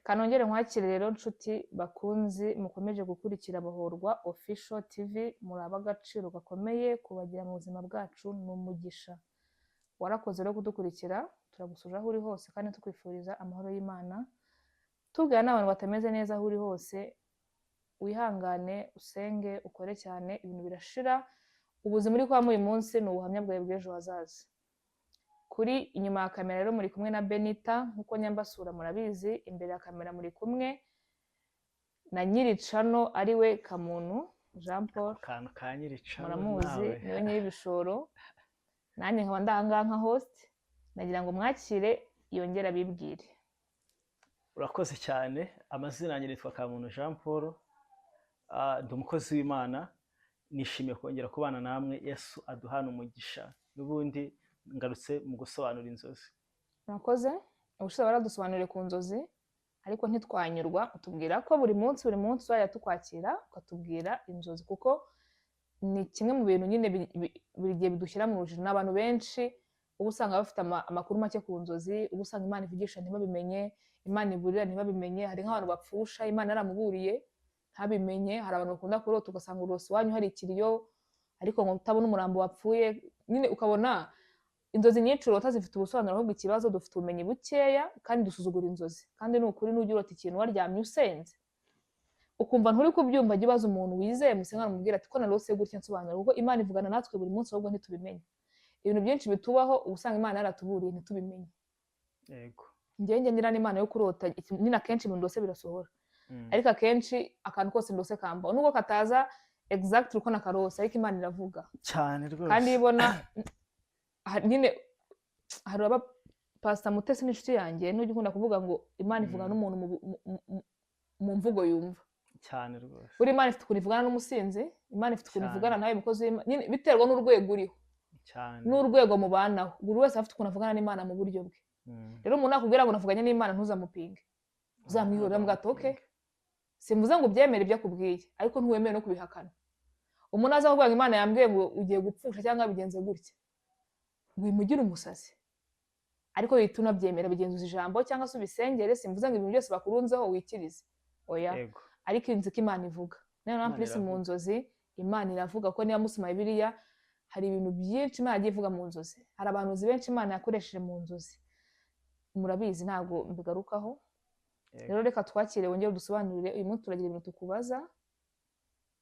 Kanongere nkwakire rero, nshuti bakunzi mukomeje gukurikira Bohorwa Official TV. Muri ab'agaciro gakomeye, kubagira mu buzima bwacu ni umugisha. Warakoze rero kudukurikira, turagusuje aho uri hose kandi tukwifuriza amahoro y'Imana. Tubwira n'abantu batameze neza, aho uri hose wihangane, usenge, ukore cyane, ibintu birashira. Ubuzima uri kubamo uyu munsi ni ubuhamya bwawe bw'ejo hazaza. Kuri inyuma ya kamera rero muri kumwe na Benita, nk'uko nyambasura murabizi. Imbere ya kamera muri kumwe na nyiri channel, ari we Kamuntu Jean Paul. Akantu ka nyiri channel. Muramuzi. Nawe. Niwe nyir'ibishoro, nanjye nkaba ndahangaha nka host. Nagira ngo mwakire yongere abibwire. Urakoze cyane. Amazina yanjye nitwa Kamuntu Jean Paul. Ndi umukozi w'Imana, nishimiye kongera kubana namwe. Yesu aduhana umugisha. N'ubundi ngarutse mu gusobanura inzozi. Murakoze. Ubushize baradusobanuriye ku nzozi, ariko ntitwanyurwa. Utubwira ko buri munsi, buri munsi uzajya tukwakira ukatubwira inzozi, kuko ni kimwe mu bintu nyine buri gihe bidushyira mu rujijo. N'abantu benshi uba usanga bafite amakuru make ku nzozi, uba usanga Imana ivugisha ntibabimenye, Imana iburira ntibabimenye. Hari nk'abantu bapfusha Imana yaramuburiye ntabimenye. Hari abantu bakunda kurota, ugasanga urose iwanyu hari ikiriyo, ariko ngo utabona umurambo wapfuye nyine. Ukabona inzozi nyinshi urota zifite ubusobanuro, ahubwo ikibazo dufite ubumenyi bukeya kandi dusuzugura inzozi. Kandi ni ukuri, nujya urota ikintu waryamye usenze, ukumva nturi kubyumva, jya ubaza umuntu wizeye musenga, umubwira ati: "Ko narose gutya, nsobanura." Kuko Imana ivugana natwe buri munsi, ahubwo ntitubimenye. Ibintu byinshi bitubaho uba usanga Imana yaratuburiye ntitubimenye. Njyewe njya ngira n'Imana yo kurota nyine akenshi ibintu ndose birasohora. Ariko akenshi akantu kose ndose kambaho, nubwo kataza exactly uko nakarose, ariko Imana iravuga. Cyane rwose. Kandi iyo ibona nyine hari aba Pasita Mutesi n'inshuti yanjye, nujya ukunda kuvuga ngo Imana ivugana n'umuntu mu mvugo yumva. Cyane rwose. Buri Imana ifite ukuntu ivugana n'umusinzi, Imana ifite ukuntu ivugana nawe mukozi w'Imana nyine, biterwa n'urwego uriho n'urwego mubanaho. Buri wese afite ukuntu avugana n'Imana mu buryo bwe. Rero umuntu nakubwira ngo navuganye n'Imana, ntuzamupinge, uzamwihorera, mugato ati: "Okay." Simvuze ngo ubyemere ibyo akubwiye, ariko ntiwemere no kubihakana. Umuntu aza kuvuga ngo Imana yambwiye ngo ugiye gupfusha cyangwa bigenze gutya, wimugire umusazi, ariko wihita unabyemera. Bigenzuza ijambo cyangwa se ubisengere. Simvuze ngo ibintu byose bakurunzeho wikirize, oya. Ariko inzi ko Imana ivuga niyo mpamvu Imana isi mu iravuga. nzozi Imana iravuga, ko niba musoma Bibiliya hari ibintu byinshi Imana yagiye ivuga mu nzozi. Hari abahanuzi benshi Imana yakoresheje mu nzozi, murabizi, ntabwo mbigarukaho. Rero reka twakire wongere udusobanurire. Uyu munsi turagira ibintu tukubaza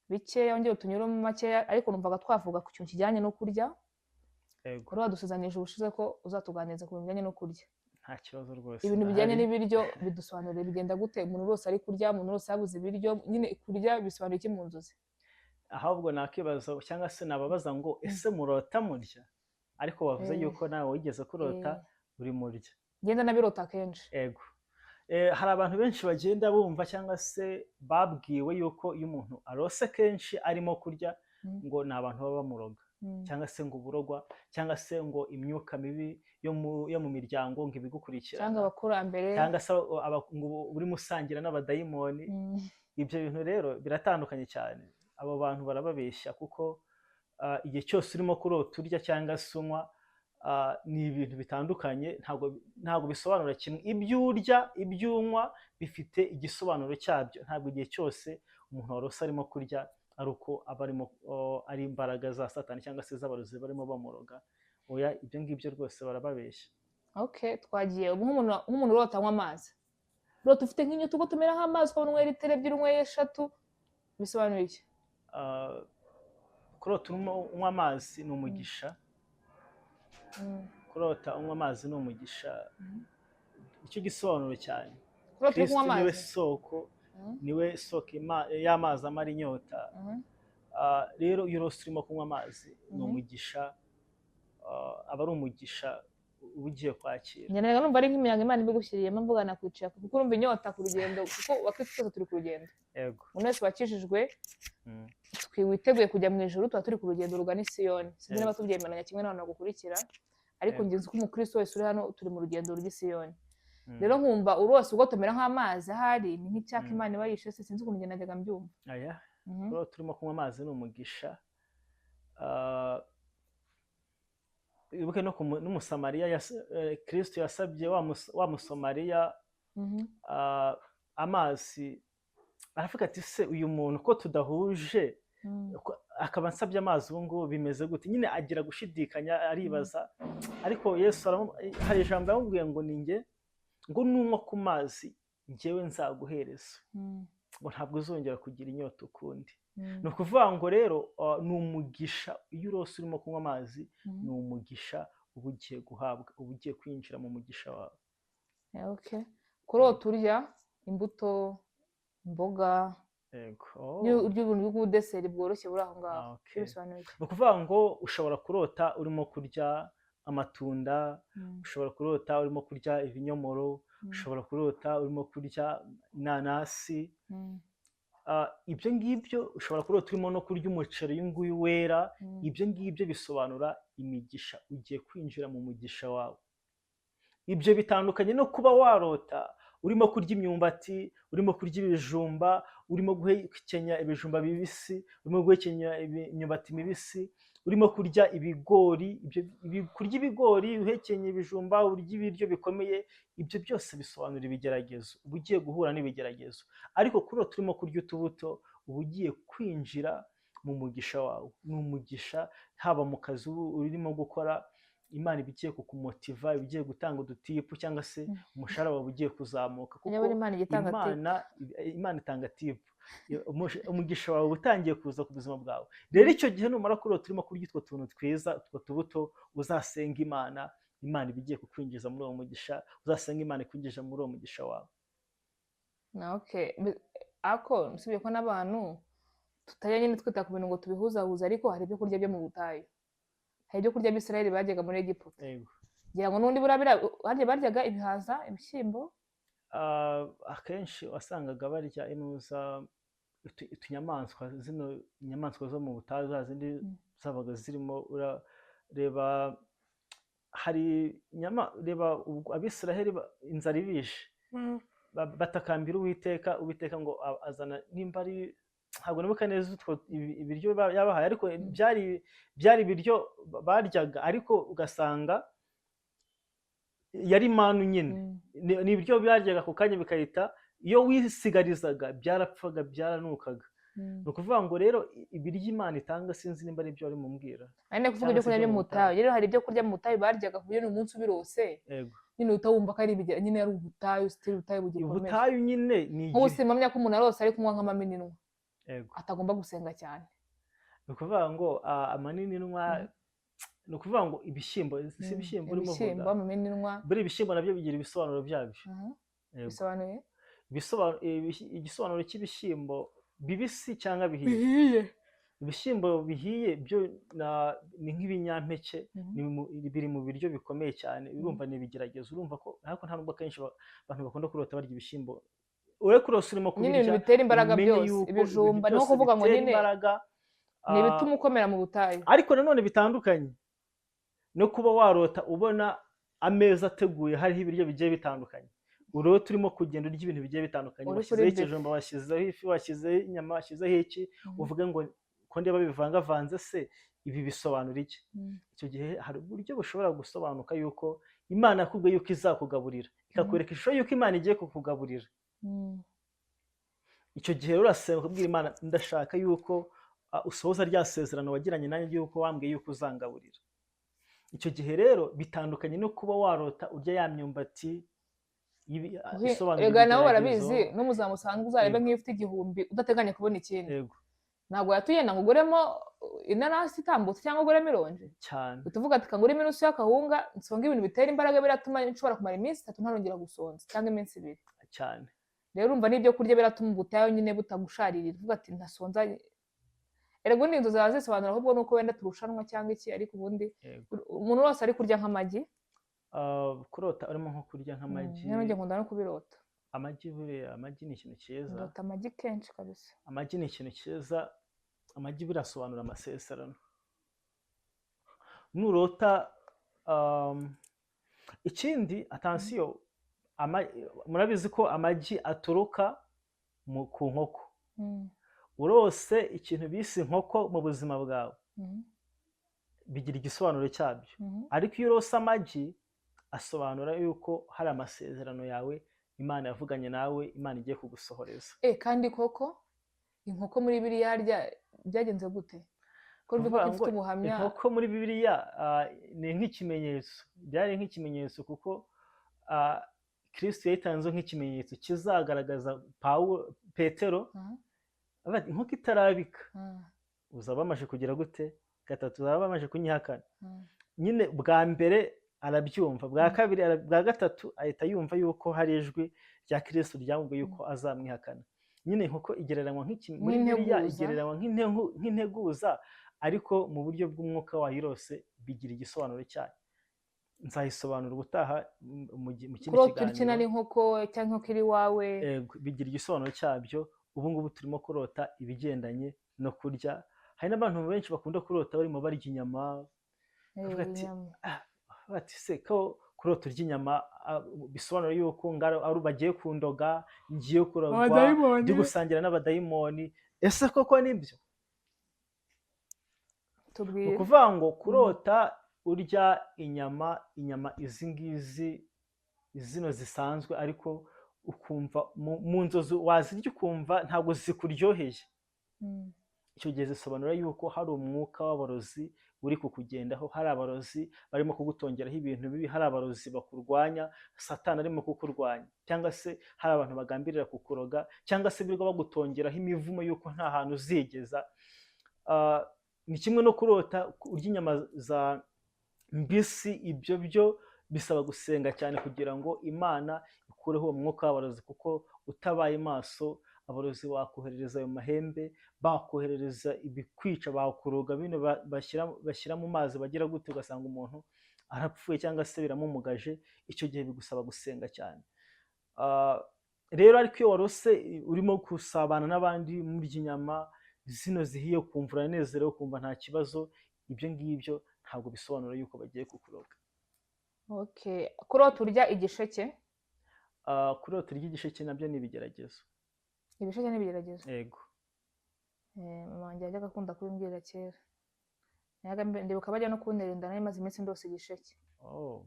bikeya, wongere utunyuremo makeya, ariko numvaga twavuga ku kintu kijyanye no kurya. Wari wadusezeranyije ubushize ko uzatuganiriza ku bintu bijyanye no kurya. Nta kibazo rwose. Ibintu bijyanye Ndahari. n'ibiryo bidusobanurire, bigenda gute? Umuntu wese ari kurya, umuntu wese yabuze ibiryo nyine, kurya bisobanura iki mu nzozi? Ahubwo nakibaza cyangwa se nababaza ngo: "Ese murota murya?" Ariko wavuze yuko nawe wigeze kurota uri murya. Ngenda nabirota kenshi. Ego. Hari abantu benshi bagenda bumva cyangwa se babwiwe yuko iyo umuntu arose kenshi arimo kurya ngo ni abantu baba bamuroga, cyangwa se ngo uburogwa, cyangwa se ngo imyuka mibi yo mu miryango ngo ibigukurikirana, cyangwa abakurambere, cyangwa se ngo urimo usangira n'abadayimoni. Ibyo bintu rero biratandukanye cyane. Abo bantu barababeshya, kuko igihe cyose urimo kurota urya cyangwa se unywa, ni ibintu bitandukanye, ntabwo bisobanura kimwe. Ibyo urya, ibyo unywa bifite igisobanuro cyabyo. Ntabwo igihe cyose umuntu warose arimo kurya ari uko aba arimo ari imbaraga za Satani cyangwa se z'abarozi barimo bamuroga. Oya, ibyo ngibyo rwose barababeshya. Okay, twagiye. Ubu nk'umuntu urota anywa amazi, urota ufite nk'inyota, ubwo tumera nk'amazi, ukabona unyweye litiro 2, unyweye 3, bisobanuye iki? Kurota urimo unywa amazi ni umugisha. Kurota unywa amazi ni umugisha, icyo gisobanuro cyane. Kurota uri kunywa Kristo niwe amazi. soko, niwe soko y'amazi amara inyota. Rero iyo urose urimo kunywa amazi ni umugisha, aba ari umugisha uba ugiye kwakira. Njye najyaga numva ari nk'imiyaga Imana ibigushyiriyemo, mvuga nakwicara, kuko urumva inyota ku rugendo, kuko abakristo twese turi ku rugendo. Umuntu wese wakijijwe, witeguye kujya mu ijuru, tuba turi ku rugendo rugana i Siyoni. Sinzi niba tubyemeranya kimwe n'abantu bagukurikira, ariko njye nzi ko umukristo wese uri hano turi mu rugendo rujya i Siyoni. Rero nkumva urose ubwo tumera nk'amazi, ahari ni nk'icyaka Imana iba yishe se, sinzi ukuntu njye najyaga mbyumva. Aya, kurota urimo kunywa amazi ni umugisha. Wibuke no n'Umusamariya, Kristo yasabye wa Musamariya. amazi, aravuga ati: "Se uyu muntu ko tudahuje, akaba ansabye amazi ubu ngubu, bimeze gute?" Nyine agira gushidikanya, aribaza. Ariko Yesu hari ijambo yamubwiye ngo: "Ni njye," ngo, "nunywa ku mazi njyewe nzaguhereza," ngo, "ntabwo uzongera kugira inyota ukundi." Ni ukuvuga ngo rero ni umugisha iyo urose urimo kunywa amazi, ni umugisha uba ugiye guhabwa, uba ugiye kwinjira mu mugisha wawe. Okay. Kurota urya imbuto, imboga, Yego. Urya ubuntu bw'ubudeseri bworoshye buri aho ngaho, bisobanuye iki? Ni ukuvuga ngo ushobora kurota urimo kurya amatunda, ushobora kurota urimo kurya ibinyomoro, ushobora kurota urimo kurya inanasi. Ibyo ngibyo, ushobora kurota urimo no kurya umuceri uyu nguyu wera. Ibyo ngibyo bisobanura imigisha, ugiye kwinjira mu mugisha wawe. Ibyo bitandukanye no kuba warota urimo kurya imyumbati, urimo kurya ibijumba, urimo guhekenya ibijumba bibisi, urimo guhekenya imyumbati mibisi, urimo kurya ibigori. Ibyo kurya ibigori, uhekenya ibijumba, urya ibiryo bikomeye, ibyo byose bisobanura ibigeragezo, uba ugiye guhura n'ibigeragezo. Ariko kurota urimo kurya utubuto, uba ugiye kwinjira mu mugisha wawe. Ni umugisha haba mu kazi uba urimo gukora, Imana iba igiye kukumotiva, iba igiye gutanga udutipu, cyangwa se umushahara wawe ugiye kuzamuka, kuko Nyabura Imana ijya itanga tip. Imana itanga tip. Umugisha wawe uba utangiye kuza ku buzima bwawe. Rero icyo gihe numara kurota urimo kurya utwo tuntu twiza, utwo tubuto, uzasenga Imana, Imana iba igiye kukwinjiza muri uwo mugisha. Uzasenga Imana ikwinjiza muri uwo mugisha wawe. Na okay. Ako usibye ko n'abantu tutajya nyine twita ku bintu ngo tubihuzahuze, ariko hari ibyo kurya byo mu butayu, hari ibyo kurya Abisirayeli baryaga muri Egiputa. Ngira ngo n'undi buriya harya baryaga ibihaza, ibishyimbo. Akenshi wasangaga barya inuza, utunyamaswa, zino inyamaswa zo mu butayu, za zindi zabaga zirimo. Urareba hari inyama, reba ubwo Abisiraheli inzara ibishe, batakambira Uwiteka, Uwiteka ngo azana, nimba ari, ntabwo nibuka neza utwo ibiryo yabahaye, ariko byari ibiryo baryaga, ariko ugasanga yari manu nyine. Ni ibiryo baryaga ako kanya bikahita, iyo wisigarizaga byarapfaga, byaranukaga. Ni ukuvuga ngo rero ibiryo Imana itanga, sinzi nimba ari byo wari mumbwira. Ari no kuvuga Cyangwa ibyo se kurya ibyo byo mu mu butayu. Rero hari ibyo kurya mu butayu baryaga ku buryo umunsi ubirose nyine uhita wumva ko ari ibigera nyine, ari ubutayu, still ubutayu bugikomeye. Ubutayu nyine ni Nk'ubu igihe simpamya ko umuntu arose ari kunywa nk'amamininwa atagomba gusenga cyane. Ni ukuvuga ngo amanininwa, ni ukuvuga ngo ibishyimbo, si ibishyimbo urimo Ibishyimbo, uvuga? Amamininwa. Buriya ibishyimbo nabyo bigira ibisobanuro byabyo. Yego. Bisobanuye? Igisobanuro cy'ibishyimbo bibisi cyangwa bihiye? Bihiye. Ibishyimbo bihiye byo ni nk'ibinyampeke, biri mu biryo bikomeye cyane. Urumva ni ibigeragezo, urumva ko, ariko nta nubwo akenshi abantu bakunda kurota barya ibishyimbo. Ureke urose urimo Nyine ibintu kubirya, bitera imbaraga umenye byose, yuko ibijumba, ibintu ni nko byose kuvuga ngo bitera nyine imbaraga, ni ibituma ukomera mu butayu. Ariko nanone bitandukanye no kuba warota ubona ameza ateguye, hariho ibiryo bigiye bitandukanye, urota urimo kugenda urya ibintu bigiye bitandukanye, Uri washyizeho kuri buffet. ikijumba, washyizeho ifi, washyizeho inyama, washyizeho iki, uvuge ngo: "Ko ndeba bivangavanze se, ibi bisobanura iki?" Icyo gihe hari uburyo bushobora gusobanuka yuko Imana yakubwiye yuko izakugaburira, ikakwereka ishusho yuko Imana igiye kukugaburira. Icyo gihe rero urasenga ukabwira Imana: "Ndashaka yuko usohoza rya sezerano wagiranye nanjye, yuko wambwiye yuko uzangaburira." Icyo gihe rero bitandukanye no kuba warota urya ya myumbati isobanura Erega nabo ibigeragezo. barabizi. N'umuzamu usanzwe uzarebe, nk'iyo ufite 1000 udateganya kubona ikindi, ntabwo yatugenda ngo uguremo inanasi itambutse cyangwa uguremo ironji. Cyane. Uhita uvuga ati: "Kanguremo inusu y'akawunga, nsonge ibintu bitera imbaraga, biratuma nshobora kumara iminsi 3 ntarongera gusonza, cyangwa iminsi 2." Cyane. Rero urumva n'ibyo kurya biratuma ubutayu nyine butagusharirira, uvuga ati: "Ntasonza." Erega ubundi inzozi ziba zisobanura, ahubwo nuko wenda turushanwa cyangwa iki, ariko ubundi umuntu wese ari kurya nk'amagi. Kurota urimo nko kurya nk'amagi. Nanjye nkunda no kubirota. Amagi, buriya amagi ni ikintu cyiza. Ndota amagi kenshi kabisa. Amagi ni ikintu cyiza. Amagi birasobanura amasezerano. Nurota ikindi, attention, murabizi ko amagi aturuka ku nkoko. Urose ikintu bise inkoko mu buzima bwawe, bigira igisobanuro cyabyo. Ariko iyo urose amagi, asobanura yuko hari amasezerano yawe Imana yavuganye nawe, Imana igiye kugusohoreza. Kandi koko inkoko muri biriya rya byagenze gute ko Ni urumva ukuvuga ko ifite ngo ubuhamya? Inkoko muri Bibiliya ni nk'ikimenyetso, byari nk'ikimenyetso kuko Kristo yayitanze nk'ikimenyetso kizagaragaza Pawulo, Petero, avuga ati, inkoko itarabika uzaba bamaze kugira gute? Gatatu uzaba bamaze kunyihakana. Nyine bwa mbere arabyumva, bwa kabiri bwa gatatu ahita yumva yuko hari ijwi rya Kristo ryamubwiye yuko azamwihakana. Nyine inkoko igereranywa muri Bibiliya Nk'integuza. igereranywa nk'integuza, ariko mu buryo bw'umwuka wayirose bigira igisobanuro cyayo. Nzayisobanura ubutaha mu kindi Kurota ukina kiganiro. n'inkoko cyangwa inkoko iri iwawe. Yego, bigira igisobanuro cyabyo. Ubu ngubu turimo kurota ibigendanye no kurya. Hari n'abantu benshi bakunda kurota barimo barya inyama, bavuga ati, Inyama. Bati se ko kurota urya inyama bisobanura yuko ari bagiye kundoga, ngiye kurogwa, Abadayimoni. ndi gusangira n'abadayimoni? Ese koko nibyo? Ni Tubwire. ukuvuga ngo kurota urya inyama, inyama izi ngizi zino zisanzwe, ariko ukumva mu nzozi wazirya ukumva ntabwo zikuryoheye, icyo gihe zisobanura yuko hari umwuka w'abarozi uri kukugendaho, hari abarozi barimo kugutongeraho ibintu bibi, hari abarozi bakurwanya, Satani arimo kukurwanya, cyangwa se hari abantu bagambirira kukuroga, cyangwa se birirwa bagutongeraho imivumo yuko nta hantu uzigeza. Ni kimwe no kurota urya inyama za mbisi. Ibyo byo bisaba gusenga cyane kugira ngo Imana ikureho uwo mwuka w'abarozi, kuko utabaye maso abarozi bakoherereza ayo mahembe, bakoherereza ibikwica, bakuroga bino bashyira mu mazi, bagira gute, ugasanga umuntu arapfuye cyangwa se biramumugaje. Icyo gihe bigusaba gusenga cyane. Rero ariko iyo warose urimo gusabana n'abandi murya inyama zino zihiye, ukumva uranezerewe, ukumva nta kibazo, ibyo ngibyo ntabwo bisobanura yuko bagiye kukuroga. Okay. Kurota urya igisheke? Kurota urya igisheke nabyo ni ibigeragezo. Ibisheke n'ibigeragezo? Yego. Mama wanjye yajyaga akunda kubimbwira kera. Ndibuka bajya no kuntera inda, nari maze iminsi ndose igisheke. Oh.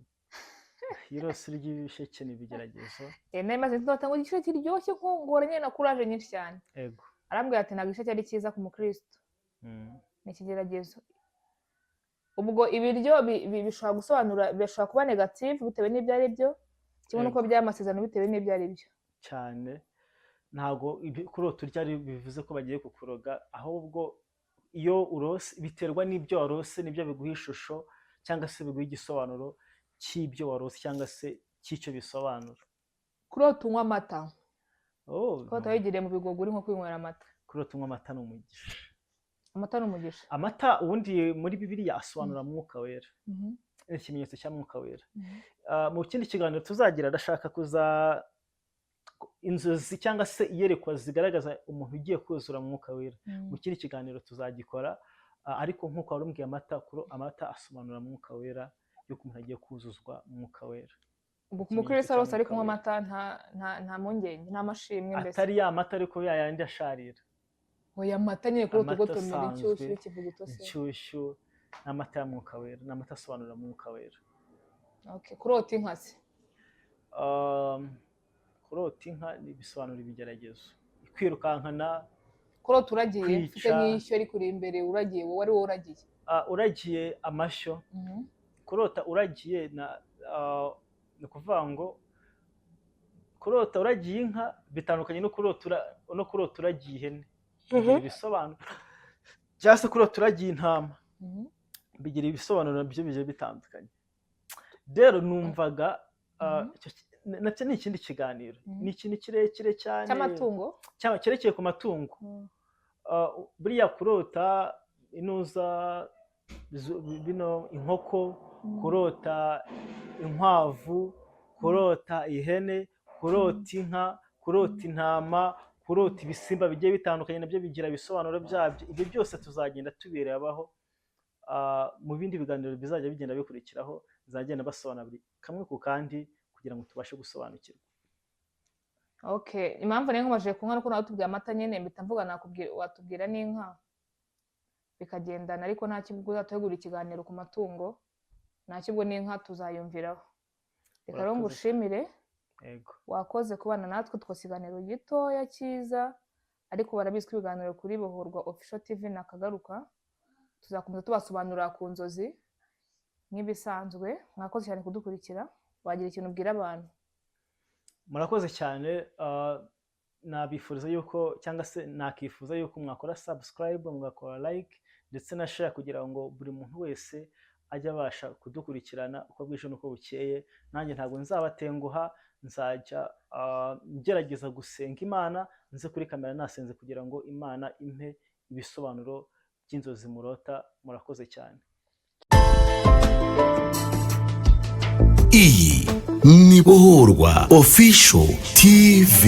Iyo urose urya ibisheke ni ibigeragezo. Nari maze iminsi ndota ngo igisheke kiryoshye nkongora nyine na courage nyinshi cyane. Arambwira ati ntabwo igisheke ari cyiza ku mukristo, ni ikigeragezo. Ubwo ibiryo bishobora gusobanura, bishobora kuba negative bitewe n'ibyo ari byo, kimwe n'uko by'amasezerano bitewe n'ibyo ari byo. Cyane. Ntabwo kurota urya ari bivuze ko bagiye kukuroga, ahubwo iyo urose biterwa n'ibyo warose, nibyo biguha ishusho cyangwa se biguha igisobanuro cy'ibyo warose cyangwa se cy'icyo bisobanura. Kurota unywa amata? Oh, Kurota no. wigiriye mu bigogo uri nko kwinywera amata. Kurota unywa amata ni umugisha. Amata ni umugisha. Amata ubundi muri Bibiliya asobanura Mwuka Wera, ni ikimenyetso cya Mwuka Wera. Mu kindi kiganiro tuzagira ndashaka kuza inzozi cyangwa se iyerekwa zigaragaza umuntu ugiye kuzura Mwuka Wera. Mu kindi kiganiro tuzagikora, ariko nk'uko wari umbwiye amata, amata asobanura Mwuka Wera, yuko umuntu agiye kuzuzwa Mwuka Wera. Ubwo Ikimenyetso umukristo cya wese ari Mwuka kunywa Wera. amata nta mpungenge, nta mashimwe mbese. Atari ya mata ariko ya yandi asharira. Oya, amata nyine kuri Amata utugotomera asanzwe, inshyushyu y'ikivuguto se. Inshyushyu ni amata ya Mwuka Wera, ni amata asobanura Mwuka Wera. Okay. Kurota inka se? Kurota inka bisobanura ibigeragezo, kwirukankana. Kurota uragiye ufite Kwica. nk'ishyo rikuri imbere, uragiye wowe, ari wowe uragiye. Uragiye amashyo. Kurota uragiye na ni ukuvuga ngo kurota uragiye inka bitandukanye no kurota uragiye ihene, bigira ibisobanuro, cyangwa se kurota uragiye intama bigira ibisobanuro nabyo bigiye bitandukanye. Rero numvaga nacyo ni ikindi kiganiro, ni ikintu kirekire cyane. Cy'amatungo. Cyangwa cyerekeye ku matungo. Buriya kurota inuza bino inkoko, kurota inkwavu, kurota ihene, kurota inka, kurota intama, kurota ibisimba bigiye bitandukanye, nabyo bigira ibisobanuro byabyo. Ibyo byose tuzagenda tubirebaho mu bindi biganiro bizajya bigenda bikurikiraho. Nzagenda basobanura buri kamwe ku kandi kugira ngo tubashe gusobanukirwa. Okay, impamvu nari nkomeje kunywa nuko nawe tubwiye amata nyine mpita mvuga nakubwira watubwira n'inka bikagendana, ariko nta kibwo uzategura ikiganiro ku matungo, nta kibwo n'inka tuzayumviraho. Reka rero Urakoze. ngushimire. Yego. Wakoze kubana natwe, twose ikiganiro gitoya cyiza, ariko barabizi ko ibiganiro kuri Bohorwa Official TV nakagaruka, tuzakomeza tubasobanurira ku nzozi nk'ibisanzwe. Mwakoze cyane kudukurikira. Wagira ikintu ubwira abantu? Murakoze cyane. Nabifuriza yuko, cyangwa se nakifuza yuko mwakora subscribe, mugakora like ndetse na share, kugira ngo buri muntu wese ajye abasha kudukurikirana uko bwije n'uko bukeye. Nanjye ntabwo nzabatenguha, nzajya ngerageza gusenga Imana, nze kuri kamera nasenze, kugira ngo Imana impe ibisobanuro by'inzozi murota. Murakoze cyane. Iyi ni Bohorwa Official TV.